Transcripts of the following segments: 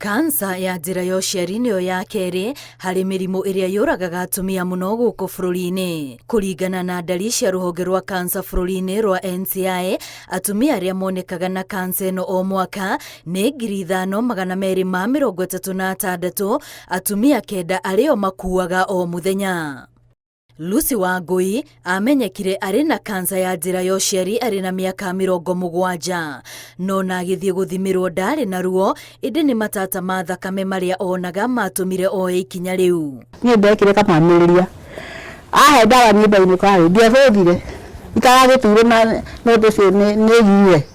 Kansa ya njĩra ya ũciari nĩyo ya kerĩ harĩ mĩrimũ ĩrĩa yũragaga atumia mũno gũkũ bũrũri-inĩ. Kũringana na ndari cia rũhonge rwa kansa bũrũri-inĩ rwa NCI, atumia arĩa monekaga na kansa ĩno o mwaka nĩ 5236, atumia 9 arĩo makuaga o mũthenya. Lucy Wangui amenyekire arĩ na kansa ya njĩra ya ũciari arĩ na mĩaka 70, no na agĩthiĩ gũthimĩrwo ndarĩ na ruo, ĩndĩ nĩ matata ma thakame marĩa onaga matũmire oe ikinya rĩu. Niĩ ndekire kamamĩrĩria ahe ndawa niĩ ndainũka rĩ ndiahũthire itaragĩturwo na nĩ ũndũ ũcio nĩ ngiire.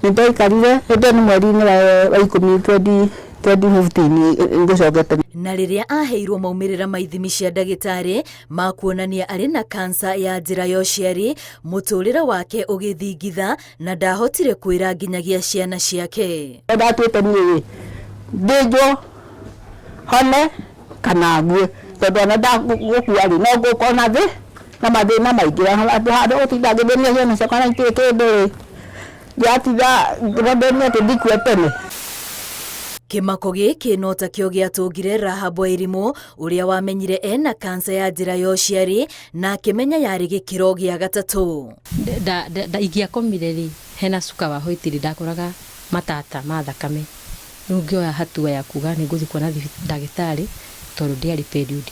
Nĩ ndaikarire hĩndĩ ĩyo nĩ mweri-inĩ wa 10 2015 ngũcokete. Na rĩrĩa aheirwo maumĩrĩra ma ithimi cia ndagĩtarĩ ma kuonania arĩ na kansa ya njĩra ya ũciari, mũtũrĩre wake ũgĩthingitha na ndahotire kwĩra nginyagia ciana ciake. Ndatuĩte niĩ thĩnjwo hone kana ngue, tondũ ona ndagũkua rĩ, no ngũkorwo na thĩ na mathĩna maingĩ, handũ ha gũtinda ngĩthĩnia ciana ciakwa na itirĩ kĩndũ rĩ, ndĩratinda ngĩthĩnia atĩ ndikue tene. Kĩmako gĩkĩ no takĩo gĩatũngire Rahab Wairimu ũrĩa wamenyire ena kansa ya njĩra ya ũciari na akĩmenya yarĩ gĩkĩro gĩa gatatũ. Ingĩakomire rĩ, hena cuka wa white rĩ, ndakoraga matata ma thakame. Rĩu ngĩoya hatua ya kuga nĩ ngũthiĩ kuona ndagĩtarĩ tondũ ndiarĩ period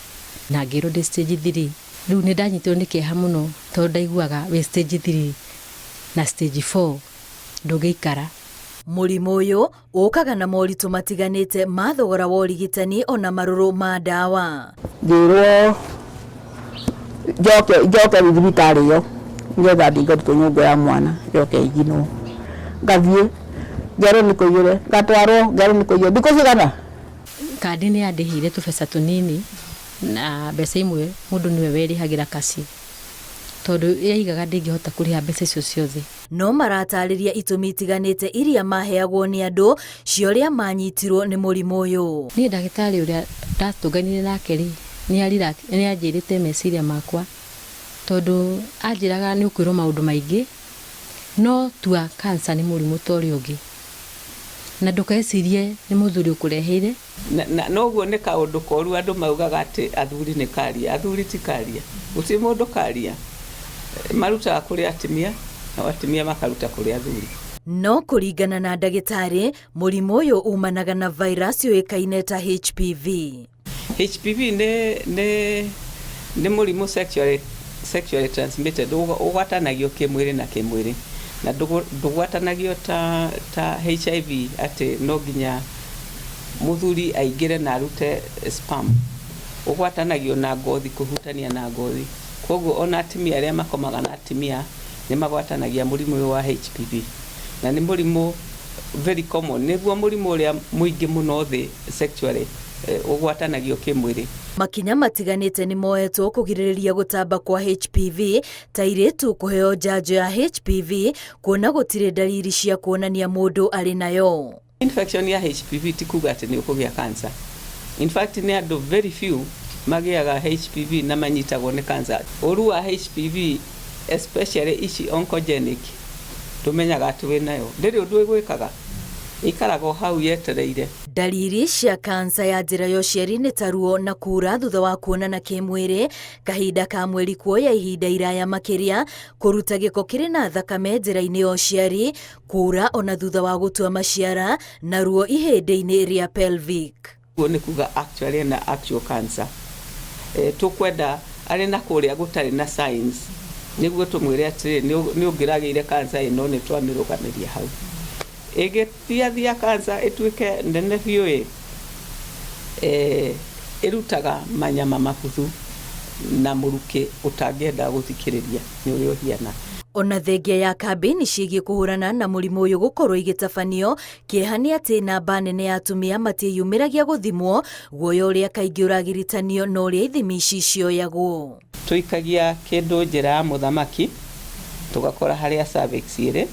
na ngĩrwo ndĩ stage 3. Rĩu nĩ ndanyitirwo nĩ kĩeha mũno tondũ ndaiguaga wĩ stage 3 na stage 4 ndũngĩikara. Mũrimũ ũyũ ũkaga na moritũ matiganĩte ma thogora wa ũrigitani ona marũrũ ma ndawa. Ngĩrwo njoke njoke thibitarĩ ĩyo nĩgetha thiĩ ngarutwo nyũngũ ya mwana yoke ĩnjinwo. Ngathiĩ ngerwo nĩ kũiyũre, ngatwarwo ngerwo nĩ kũiyũre. Thikũ cigana? Kandi nĩ yandĩhĩire tũbeca tũnini na mbeca imwe mũndũ nĩwe werĩhagĩra kaci tondũ yaigaga ndĩngĩhota kũrĩha mbeca icio ciothe. No maratarĩria itũmi itiganĩte iria maheagwo nĩ andũ cia ũrĩa manyitirwo nĩ mũrimũ ũyũ. Niĩ ndagĩtarĩ ũrĩa ndatũnganire nake rĩ, nĩ anjĩrĩte meciria makwa tondũ anjĩraga nĩ ũkwĩrwo maũndũ maingĩ, no tua cancer nĩ mũrimũ ta ũrĩa ũngĩ na ndũkecirie nĩ mũthuri ũkũreheire. Na ũguo nĩ kaũndũ koru andũ maugaga atĩ athuri nĩ karia. Athuri ti karia, gũtirĩ mũndũ karia. Marutaga kũrĩ atumia, nao atumia makaruta kũrĩ athuri. No kũringana na ndagĩtarĩ, mũrimũ ũyũ umanaga na virus yũĩkaine ta HPV. HPV nĩ mũrimũ sexually transmitted, ũgwatanagio kĩmwĩrĩ na kĩmwĩrĩ, na ndũgwatanagio ta HIV atĩ no nginya mũthuri aingĩre na arute sperm. Ũgwatanagio na ngothi, kũhutania na ngothi. Koguo ona atumia arĩa makomaga na atumia nĩ magwatanagia mũrimũ ũyũ wa HPV. Na nĩ mũrimũ very common, nĩguo mũrimũ ũrĩa mũingĩ mũno thĩ sexually ũgwatanagio kĩmwĩrĩ. Makinya matiganĩte nĩ moetwo kũgirĩrĩria gũtamba kwa HPV ta airĩtu kũheo njanjo ya HPV kuona gũtirĩ ndariri cia kuonania mũndũ arĩ nayo. Infection ya HPV ti kuga atĩ nĩ ũkũgĩa cancer. In fact nĩ andũ very few magĩaga HPV na manyitagwo nĩ cancer. Ũru wa HPV especially ici oncogenic ndũmenyaga atĩ wĩnayo, ndĩrĩ ũndũ ĩgwĩkaga, ĩikaraga o hau yetereire. Ndariri cia kansa ya njĩra ya ũciari nĩ ta ruo na kuura thutha wa kuonana kĩmwĩrĩ, kahinda ka mweri kuoya ihinda iraya makĩria, kũruta gĩko kĩrĩ na thakame njĩra-inĩ ya ũciari, kuura ona thutha wa gũtua maciara, na ruo ihĩndĩ-inĩ rĩa pelvic. Ũguo nĩ kuga actually ena actual cancer. Tũkwenda arĩ na kũrĩa gũtarĩ na signs nĩguo tũmwĩre atĩrĩ nĩ ũngĩragĩire cancer ĩno nĩ twamĩrũgamĩria hau. Ĩgĩthiathia cancer ĩtuĩke nene biũ ĩ, ĩrutaga manyama mabuthu na mũrukĩ ũtangĩenda gũthikĩrĩria nĩ ũrĩa ũhiana. Ona thengia ya kambĩini ciĩgiĩ kũhũrana na mũrimũ ũyũ gũkorwo igĩtabanio, kĩeha nĩ atĩ namba nene ya atumia matiĩyumĩragia gũthimwo, guoya ũrĩa kaingĩ ũragiritanio na ũrĩa ithimi ici cioyagwo. Tũikagia kĩndũ njĩra ya mũthamaki, tũgakora harĩa cervix ĩrĩ,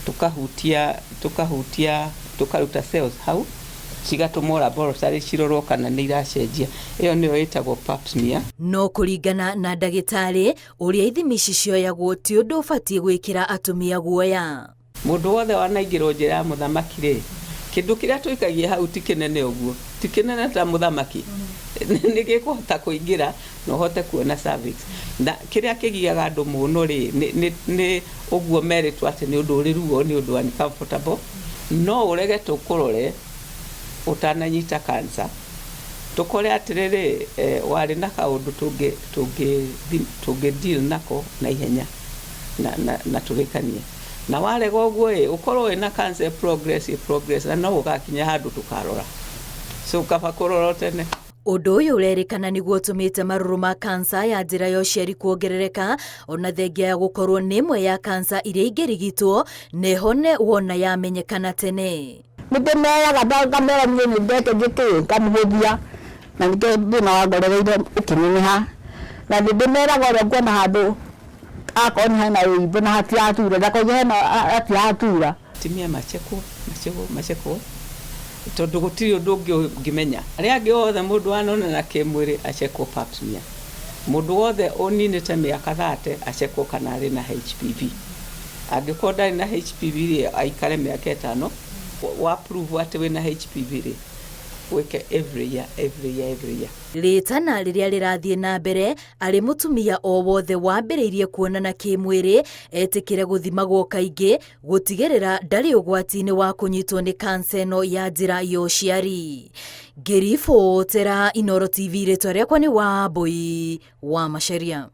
tũkahutia, tũkahutia, tũkaruta cells hau, cigatũmwo laboratory cirorwo kana nĩ iracenjia. Ĩyo nĩyo ĩtagwo pap smear. No kũringana na ndagĩtarĩ, ũrĩa ithimi ici cioyagwo ti ũndũ ũbatiĩ gwĩkĩra atumia guoya. Mũndũ wothe wanaingĩrwo njĩra ya mũthamaki rĩ, Kĩndũ kĩrĩa tũikagia hau ti kĩnene ũguo, ti kĩnene ta mũthamaki, nĩ gĩkũhota kũingĩra na ũhote kuona cervix. Na kĩrĩa kĩgiaga andũ mũno rĩ, nĩ ũguo merĩtwo atĩ nĩ ũndũ ũrĩ ruo, nĩ ũndũ uncomfortable. No ũrege tũkũrore ũtananyita cancer, tũkore atĩrĩrĩ, warĩ na kaũndũ tũngĩ deal nako na ihenya na tũrĩkanie. Na warega ũguo ĩ, ũkorwo wĩna cancer progress progress, na no ũgakinya handũ tũkarora. So kaba kũrora tene. Ũndũ ũyũ ũrerĩkana nĩguo ũtũmĩte marũrũ ma kansa ya njĩra ya ũciari kuongerereka, ona thengia ya gũkorwo nĩ ĩmwe ya kansa iria ingĩrigitwo na ĩhone wona yamenyekana tene. Nĩ ndĩmeraga, ngamera niĩ nĩ ndeke njĩkĩ, ngamũhũthia, na nĩkĩo thĩna wangorereire ũkĩneneha. Na nĩ ndĩmeraga ũrĩa nguona handũ akorwo nĩ hena wĩimbo na hatiratura, ndakoiga hena hatiratura. Atumia machekwo machekwo machekwo, tondũ gũtirĩ ũndũ ũngĩ ũngĩmenya. Arĩa angĩ othe mũndũ wanona na kĩmwĩrĩ achekwo pap smear. Mũndũ wothe ũninĩte mĩaka 30 achekwo kana arĩ na HPV. Angĩkorwo ndarĩ na HPV rĩ, aikare mĩaka 5, wa prove atĩ wĩna HPV rĩ, wĩke every year, every year, every year. Rĩtana rĩrĩa rĩrathiĩ na mbere arĩ mũtumia o wothe wambĩrĩirie kuonana kĩmwĩrĩ etĩkĩre gũthimagwo kaingĩ gũtigĩrĩra ndarĩ ũgwati-inĩ wa kũnyitwo nĩ kansa ĩno ya njĩra ya ũciari. Ngĩribotera Inooro TV, rĩtwa rĩakwa nĩ Wambui wa Macharia.